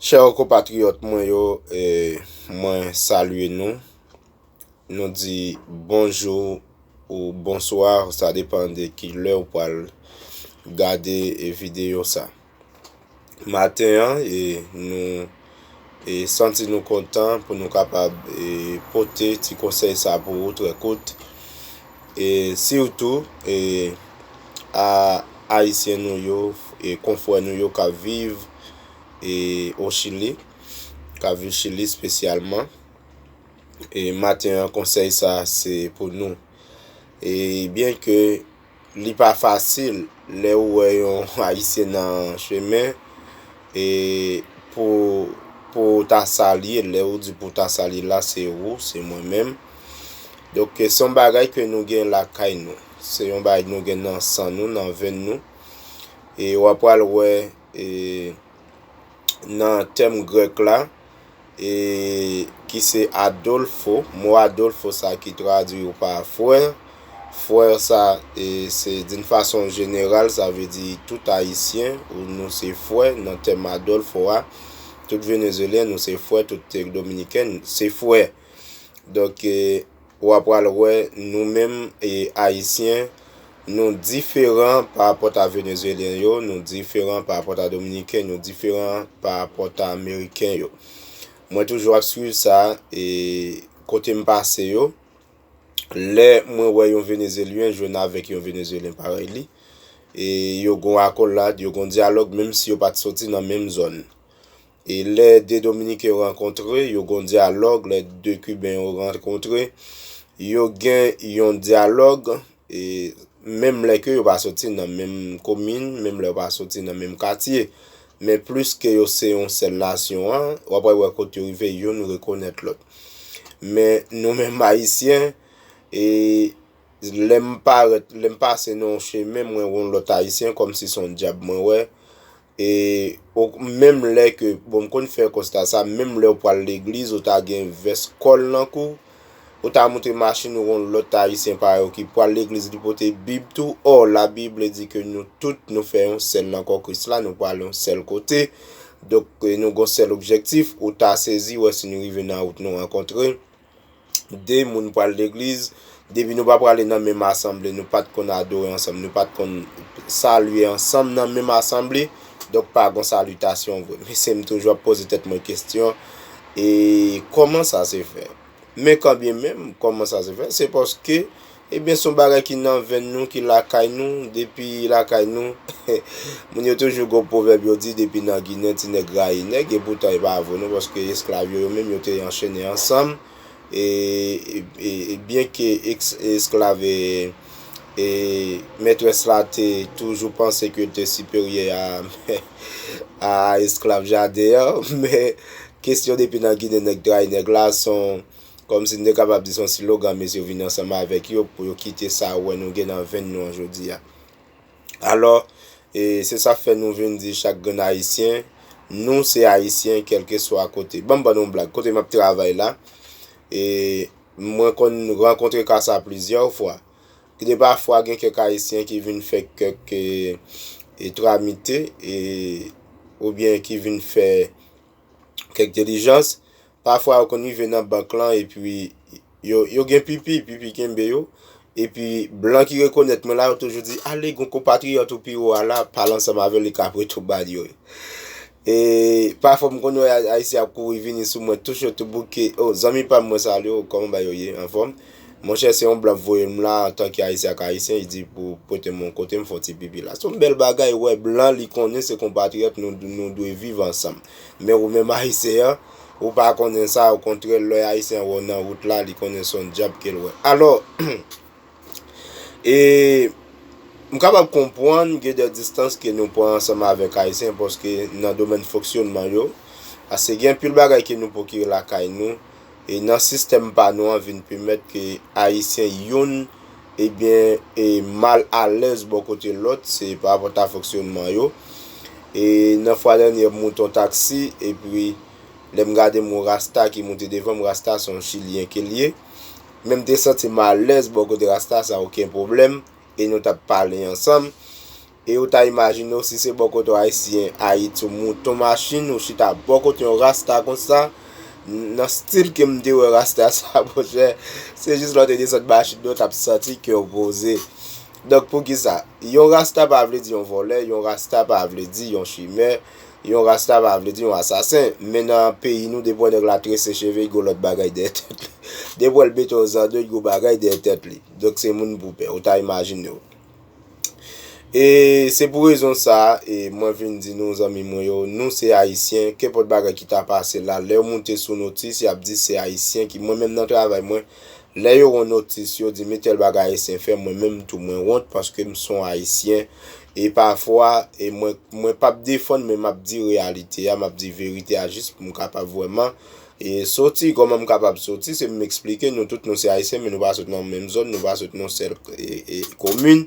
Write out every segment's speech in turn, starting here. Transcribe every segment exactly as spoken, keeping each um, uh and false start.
Chè konpatriyòt mwen yo, e, mwen salye nou. Nou di bonjou ou bonswa, sa depann de ki lè ou pral gade, e, videyo sa. Maten an, e, nou, e, santi nou kontan pou nou kapab, e, pote ti konsèy sa pou ou, trè kout. E, sitou, e, a Ayisyen nou yo, e, konfrè nou yo k ap viv, e, o Chili, k ap viv Chili espesyalman. E maten an, konsèy sa se pou nou. E byen ke li pa fasil lè ou wè yon Ayisyen nan chemen, e pou, pou w ta salye, lè ou di pou w ta salye la, se ou, se mwen menm. Donk, se yon bagay ke nou gen lakay nou. Se yon bagay nou gen nan san nou, nan venn nou. E w ap pral wè, e, nan tèm grèk la, e, ki se Adolfo. Mo Adolfo sa ki tradui ou pa frè. Frè sa, e, se d'une façon générale, sa vle di tout Ayisyen, ou nou se frè, nan tèm Adolfo a. Tout Venezuelyen, nou se frè, tout Dominiken, se frè. Donk, e, w ap pral wè nou menm, e, Ayisyen, nou diferan pa rapò a Venezuelyen yo, nou diferan pa rapò a Dominiken, nou diferan pa rapò a Ameriken yo. Mwen toujou ap swiv sa, e, kote m pase yo, lè mwen wè yon Venezuelyen jwenn avèk yon Venezuelyen parèy li, e yo gon akolad, yo gon dyalòg, menm si yo pa t soti nan menm zòn. E lè de Dominiken yo rankontre, yo gon dyalòg, lè de Kiben yo rankontre, yo gen yon dyalòg, e menm lè ke yo pa soti nan menm komin, menm lè yo pa soti nan menm katye. Men plis ke yo se yon sèl nasyon an, w ap wè kote yo rive, youn rekonèt lòt. Men nou menm Ayisyen, e lè m parèt, lè m pase nan yon chemen, mwen wè yon lòt Ayisyen, kòmsi se yon dyab mwen wè. E o, menm lè ke, bon, m konn fè konsta sa, menm lè w pral legliz, ou ta gen vès kòl nan kou, ou ta monte machin, ou wè yon lòt Ayisyen parèy ou ki pral legliz, li pote Bib tou. Ò, Labib di ke nou tout, nou fè yon sèl nan kò Kris la, nou pral yon sèl kote. Donk, e, nou gon sèl objektif, ou ta sezi, wè si nou rive nan wout nou rankontre. De moun pral legliz, depi nou pa prale nan menm asanble, nou pa t konn adore ansanm, nou pa t konn salye ansanm nan menm asanble, donk pa gon salitasyon vre. Mesye, m toujou ap poze tèt mwen kesyon, e kòman sa se fè? Men kanmenm, kòman sa se fè? Se paske, ebyen, se yon bagay ki nan venn nou, ki lakay nou, depi lakay nou. Moun yo toujou gon pwovèb yo di, depi nan Ginen, ti nèg rayi nèg, e poutan e pa vre non, paske esklav yo, yo menm yo te anchene ansanm, e, e, e, e byen ke eks-, esklav e, e mètrès la te toujou panse ke l te siperyè a, a esklav jaden an, men kesyon depi nan Ginen nèg trayi nèg la, se yon, kòmsi n te kapab di se yon silogan mesye yo vin ansanm avèk yo pou yo kite sa yo wè nou gen nan venn nou an jodi a. Alò, e, se sa k fè nou vin di chak grenn Ayisyen, nou se Ayisyen, kèlkeswa kote. Ban m ban nou yon blag. Kote m ap travay la, e, mwen konn rankontre ka sa plizyè fwa. Gen de pafwa, gen kèk Ayisyen ki vin fè kèk, e, e, tramite, e, oubyen ki vin fè kèk dilijans. Pafwa, yo konn rive nan bank lan, epi yo, yo gen pipi, pipi kenbe yo. Epi, blan ki rekonèt mwen la, yo toujou di, "Ale, gon konpatriyòt ou pi wo a la, pale ansanm avè l, li ka prete w ba l yo." E pafwa, m konn wè Ay-, Ayisyen ap kouri vini sou mwen, touche tout bouke. "O, zanmi pa m, mwen salye w, kòman bagay yo ye? Anfòm?" Monchè, se yon blan voye m la, antanke Ayisyen ak Ayisyen, li di pou pote m yon kote, m fè yon ti pipi la. Se yon bèl bagay, wè blan, li konnen se konpatriyòt, nou, nou dwe viv ansanm. Men ou menm Ayisyen an, ou pa konnen sa, okontrè, lè Ayisyen an wè w nan wout la, li konnen se yon dyab ke l wè. Alò, e, m kapab konprann gen de distans ke nou pran ansanm avèk Ayisyen, paske nan domèn fonksyonman yo, paske gen anpil bagay ke nou pwokire lakay nou, e nan sistèm pa nou an vin pèmèt ke Ayisyen youn, ebyen, e mal alèz bò kote lòt, se pa rapò a fonksyonman yo. E nan fwa dènyè, m moute yon taksi, epi lè m gade m wè rasta ki moute devan m, rasta se yon Chilyen ke l ye. Men m te santi m alèz bò kote rasta sa, okenn pwoblèm, e nou t ap pale ansanm. E ou ta imajine w si se bò kote w Ayisyen, Ayiti, w monte yon machin, ou chita bò kote yon rasta konsa, nan stil ke m te wè rasta sa, monchè, se jis lè w te desann machin nan, w t ap santi kè w poze. Donk, poukisa? Yon rasta pa vle di yon vòlè, yon rasta pa vle di yon chimè, yon rasta pa vle di yon asasen. Men nan peyi nou, depi w wè nèg la trese cheve, l gen lòt bagay dèyè tèt li. Depi w wè l mete yon zando, l gen yon bagay dèyè tèt li. Donk, se moun pou pè, ou ta imajine w. E se pou rezon sa a, e mwen vin di nou, zanmi mwen yo, nou se Ayisyen, kenpòt bagay ki ta pase la, lè yo moute sou notis, y ap di se Ayisyen ki, mwen menm nan travay mwen, lè yo wè yon notis, yo di men tèl bagay Ayisyen fè, mwen menm tou mwen wont paske m se yon Ayisyen. E pafwa, e mwen, mwen p ap defann, men m ap di reyalite a, m ap di verite a jis pou m kapab vrèman e soti, kòman m kapab soti, se m eksplike, nou tout nou se Ayisyen, men nou pa sot nan menm zòn, nou pa sot nan sèl e, e, komin.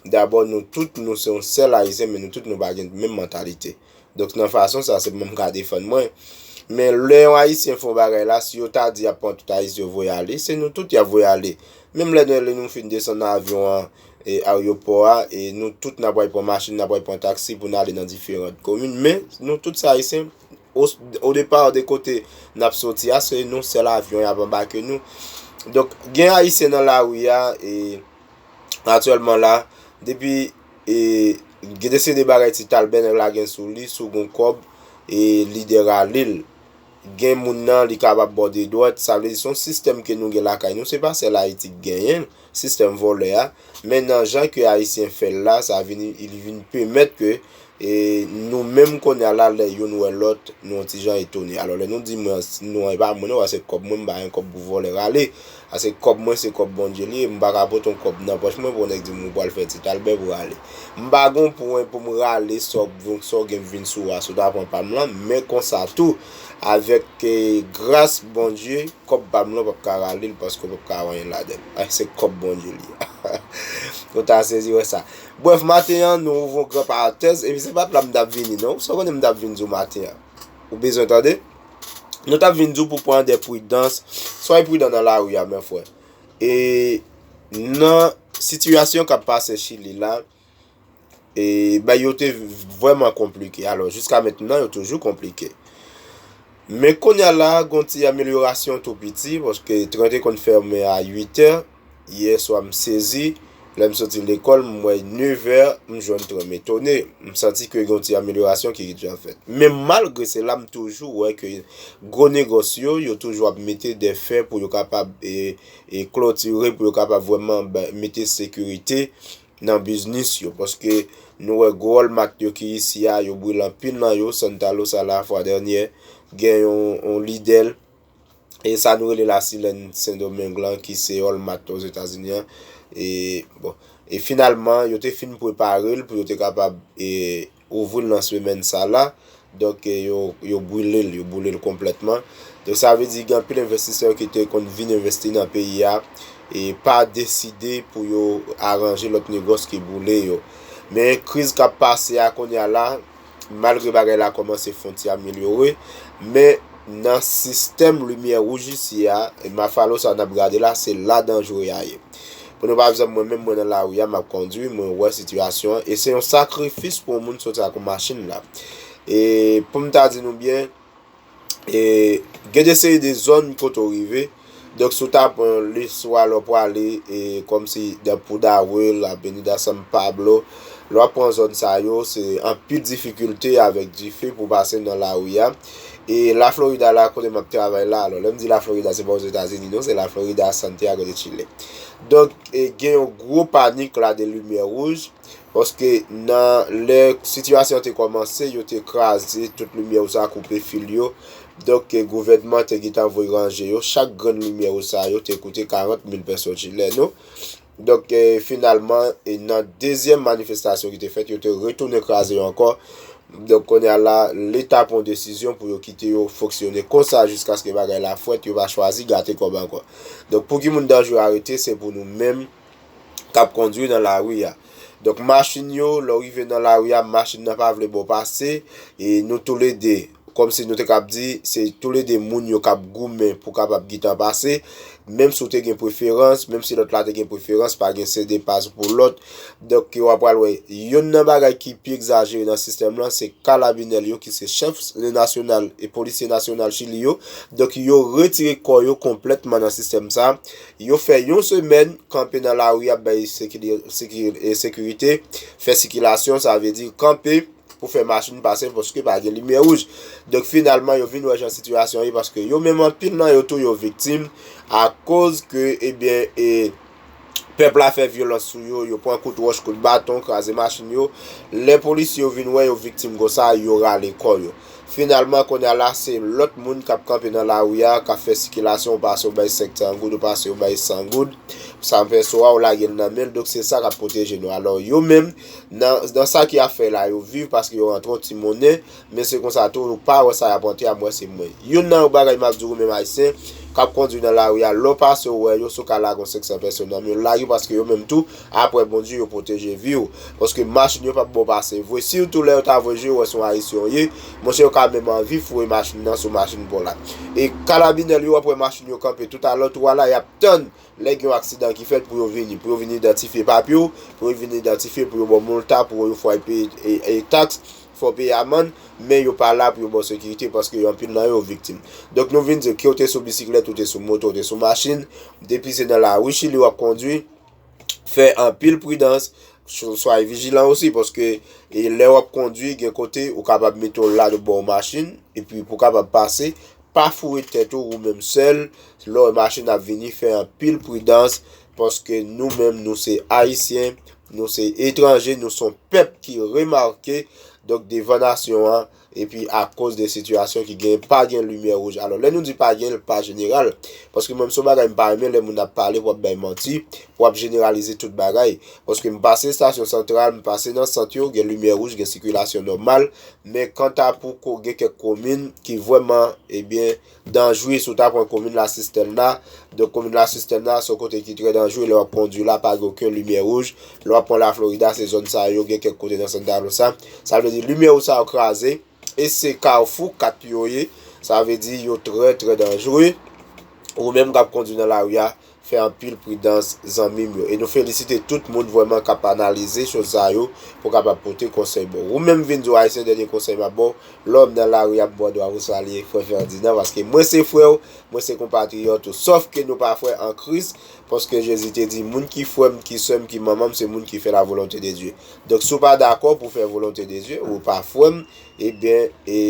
Dabò, nou tout nou se yon sèl Ayisyen, men nou tout nou pa gen menm mantalite. Donk, nan fason sa, se mwen m ka defann mwen. Men lè yon Ayisyen fè yon bagay la, si yo ta di y ap pran tout Ayisyen yo voye ale, se nou tout y ap voye ale. Menm lè nou, lè nou fin desann nan avyon an, e aryopò a, e nou tout n ap pral pran machin, n ap pral pran taksi pou n ale nan diferan komin. Men, nou tout se Ayisyen, o, o depa de kote n ap soti a, se yon sèl avyon y ap anbake nou. Donk, gen Ayisyen nan lari a, e aktyèlman la, depi, e gen de seri de bagay Ti Talbè nèg la gen sou li, si w gen kòb, e lidè rale l. Gen moun nan, li kapab ba w de dwèt, sa vle di se yon sistèm ke nou gen lakay nou, se pa sèl Ayiti ki genyen l, sistèm vòlè a, men nan jan ke Ayisyen fè l la, sa vin, li vin pèmèt ke, e, nou menm kounye a la, lè youn wè lòt, nou yon ti jan etone. Alò, lè nou di mwen, nou, e pa mwen, non, se kòb mwen, m pa gen kòb pou vòlè rale. Paske kòb mwen, se kòb Bondye li ye, m pa ka pote yon kòb nan pòch mwen pou yon nèg di m ou pral fè Ti Talbè pou rale. M pa gen yon pwen pou m rale sa w, sa w gen vin sou ou a, si w ta pran pa m lan, men konsa tou, avèk, e, gras Bondye, kòb pa m lan p ap ka rale l paske w p ap ka wè anyen ladan l. A, se kòb Bondye li ye. Ou ta sezi wè sa. Brèf, maten an, nou ouvri yon gran parantèz, epi se pa t la m t ap vini, non. Sa w konnen m t ap vin di w maten an. Ou bezwen tande? Nou t ap vin di w pou pran de pridans. Soyez prudent nan lari a, men frè. E nan sitiyasyon k ap pase Chili la, e bay yo te vrèman konplike. Alò, jiska mentnan, yo toujou konplike. Men kounye a la, gon ti amelyorasyon tou piti, paske tren te konn fèmen a uit è. Yè swa, m sezi. Lè m soti lekòl, m wè nevè, m jwenn tren, m etone. M santi ke gon ti amelyorasyon ki gentan fèt. Men malgre sela, m toujou wè ke gwo negòs yo, yo toujou ap mete de fè pou yo kapab, e, e klotire, pou yo kapab vrèman ba, mete sekirite nan biznis yo. Paske nou wè gwo Walmart yo ki isi a, yo brile anpil nan yo. Santa Rosa la, fwa dènyè, gen yon, yon lidè l, e sa nou rele la Silèn Sendomeng lan, ki se Walmart Ozetazini an. E, bon, e finalman, yo te fin prepare l pou yo te kapab, e, ouvri l nan semèn sa la. Donk, e, yo, yo brile l, yo boule l konplètman. Donk, sa vle di gen anpil envestisè ki te konn vin envesti nan peyi a, e pa deside pou yo aranje lòt negòs ki boule yo. Men kriz k ap pase a kounye a la, malgre bagay la kòmanse fè yon ti amelyore, men nan sistèm limyè wouj isi a, e Mafalo sa n ap gade la, se la danjre a ye. Pou nou pa egzanp, mwen menm mwen nan lari a, m ap kondui, mwen wè sitiyasyon an, e se yon sakrifis pou yon moun soti ak yon machin la. E pou m ta di nou byen, e gen de seri de zòn kote w rive, donk si w ta pran listwa lè w prale, e kòmsi dan Pudahuel, Avenida San Pablo, lè w ap pran zòn sa yo, se anpil difikilte avèk dife pou pase nan lari a. E La Florida la, kote m ap travay la, alò, lè m di La Florida, se pa Ozetazini, non, se La Florida, Santiago de Chile. Donk, e, gen yon gwo panik la de limyè wouj, paske nan lè sitiyasyon an te kòmanse, yo te kraze tout limyè wouj sa, koupe fil yo. Donk, e, gouvènman te gentan voye ranje yo. Chak grenn limyè wouj sa yo te koute karant mil pèso chileno. Donk, e, finalman, e, nan dezyèm manifestasyon ki te fèt, yo te retounen kraze yo ankò. Donk, kounye a la, Leta pran desizyon pou yo kite yo fonksyone konsa jiskaske bagay la fwèt, yo pa chwazi gate kòb ankò. Donk, pou ki moun danjre a rete, se pou nou menm k ap kondui nan lari a. Donk, machin yo, lè w rive nan lari a, machin nan pa vle ba w pase, e nou toulede, kòmsi nou te kab di, se toulede moun yo k ap goumen pou kapab gentan pase, menm si w te gen preferans, menm si lòt la te gen preferans, pa gen sede pas pou lòt. Donk, w ap pral wè, youn nan bagay ki pi egzajere nan sistèm lan, se karabinè yo ki se chèf nasyonal e polisye nasyonal Chili yo. Donk, yo retire kò yo konplètman nan sistèm sa. Yo fè yon semèn kanpe nan lari ap bay sekiri-, sekiri-, e sekirite, fè sikilasyon, sa vle di kanpe pou fè machin pase paske pa gen limyè wouj. Donk, finalman, yo vin wè jan sitiyasyon ye paske yo menm anpil nan yo tou yo viktim akoz ke, ebyen, e, pèp la fè vyolans sou yo, yo pran kout wòch, kout baton, kraze machin yo. Lè polisye yo vin wè yo viktim konsa, yo rale kò yo. Finalman, kounye a la, se lòt moun k ap kanpe nan lari a, k ap fè sikilasyon, ou pase ou bay senk san goud, ou pase ou bay san goud. Sa fè swa ou lage l nan men l, donk se sa k ap pwoteje nou. Alò, yo menm, nan, nan sa ki ap fè la, yo viv paske yo rantre yon ti monnen, men se konsa tou, ou pa wè sa y ap rantre a, m wè se mwen. Youn nan yo bagay m ap di ou menm Ayisyen, k ap kondui nan lari a, lè w pase ou wè yo, si w ka lage yon senk san pèsòn nan men yo, lage yo paske yo menm tou, apre Bondye, yo pwoteje vi w. Paske machin yo p ap ba w pase vre. Sitou lè yo ta voye je yo wè se yon Ayisyen w ye, monchè, yo ka menm anvi foure machin nan sou machin pa w la. E karabinè yo, w ap wè machin yo kanpe toutalè, tou a la, y ap tann lè gen yon aksidan ki fèt pou yo vini, pou yo vin idantifye papye w, pou yo vin idantifye, pou yo ba w moulta, pou yo fè w peye, e, e, taks, fè w peye amann, men yo pa la pou yo ba w sekirite paske yo anpil nan yo viktim. Donk, nou vin di, ke w te sou bisiklèt, ou te sou moto, ou te sou machin, depi se nan lari Chili w ap kondui, fè anpil pridans, so-, swaye vijilan osi, paske, e, lè w ap kondui, gen kote ou kapab mete w la de bò machin, epi pou w kapab pase, pa foure tèt ou, ou menm sèl, lè w wè machin ap vini, fè anpil pridans, paske nou menm, nou se Ayisyen, nou se etranje, nou se yon pèp ki remake, donk, devan nasyon an, epi akoz de sitiyasyon ki gen, pa gen limyè wouj. Alò, lè nou di pa gen, l pa jeneral. Paske mwen, m se yon bagay m pa renmen lè moun ap pale pou ap bay manti, pou ap jeneralize tout bagay. Paske m pase estasyon santral, m pase nan sant yo, gen limyè wouj, gen sikilasyon nòmal. Men kanta pou ko-, gen kèk komin ki vrèman, ebyen, danjre, si w ta pran komin Lasistèn la, donk, komin Lasistèn la, se yon kote ki trè danjre, lè w ap kondui la, pa gen okenn limyè wouj. Lè w ap pran Laflorida, se zòn sa yo, gen kèk kote nan Santa Rosa. Sa vle di, limyè wouj sa yo kraze, e se kafou kat yo ye. Sa vle di, yo trè, trè danjre. Ou menm k ap kondui nan lari a, fè anpil pridans, zanmi m yo. E nou felisite tout moun vrèman k ap analize choz sa yo pou kapab pote konsèy ba w. Ou menm vin di w, Ayisyen, dènye konsèy m ap ba w, lè w nan lari a, m ba w dwa pou w salye frè Ferdinand, paske mwen se frè w, mwen se konpatriyòt ou. Sòf ke nou pa frè an Kris, paske Jezi te di, moun ki frè m, ki sè m, ki manman m, se moun ki fè la volonté de Dieu. Donk, si w pa dakò pou fè volonté de Dieu, ou pa frè m, ebyen, e,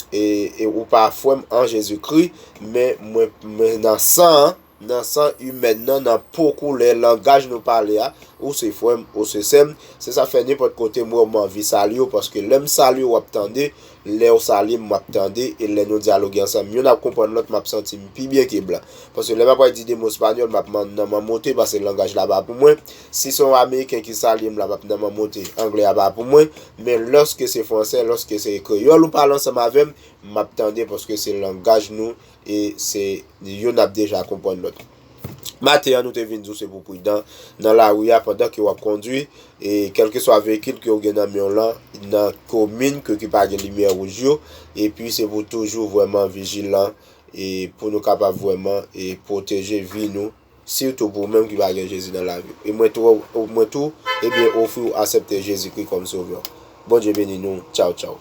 e, e ou pa frè m an Jezikri, men mwen, mwen nan san an, nan san imèn nan, nan po koulè, langaj nou pale a, ou se frè m, ou se sè m, se sa fè nenpòt kote m wè w, m anvi salye w, paske lè m salye w, w ap tande, lè w salye m, m ap tande, e lè nou dyaloge ansanm, youn ap konprann lòt, m ap santi m pi byen ke blan. Paske lè m ap pral di de mo espanyòl, m ap man-, nan manmote, paske langaj la pa pou mwen. Si se yon Ameriken ki salye m la, m ap nan manmote, anglè a pa pou mwen. Men lòske se fransè, lòske se kreyòl ou pale ansanm avè m, m ap tande, paske se langaj nou, e se youn ap deja konprann lòt. Maten an, nou te vin di w se pou w pridan nan lari a pandan ke w ap kondui, e kèlkeswa veyikil ke w gen nan men w lan, nan komin ke ki pa gen limyè wouj yo, epi se pou toujou vrèman vijilan, e pou nou kapab vrèman, e pwoteje vi nou, sitou pou ou menm ki pa gen Jezi nan lavi w. E mwen tou, mwen tou, ebyen, ofri w aksepte Jezikri kòm Sovè w. Bondye beni nou. Tchaw, tchaw.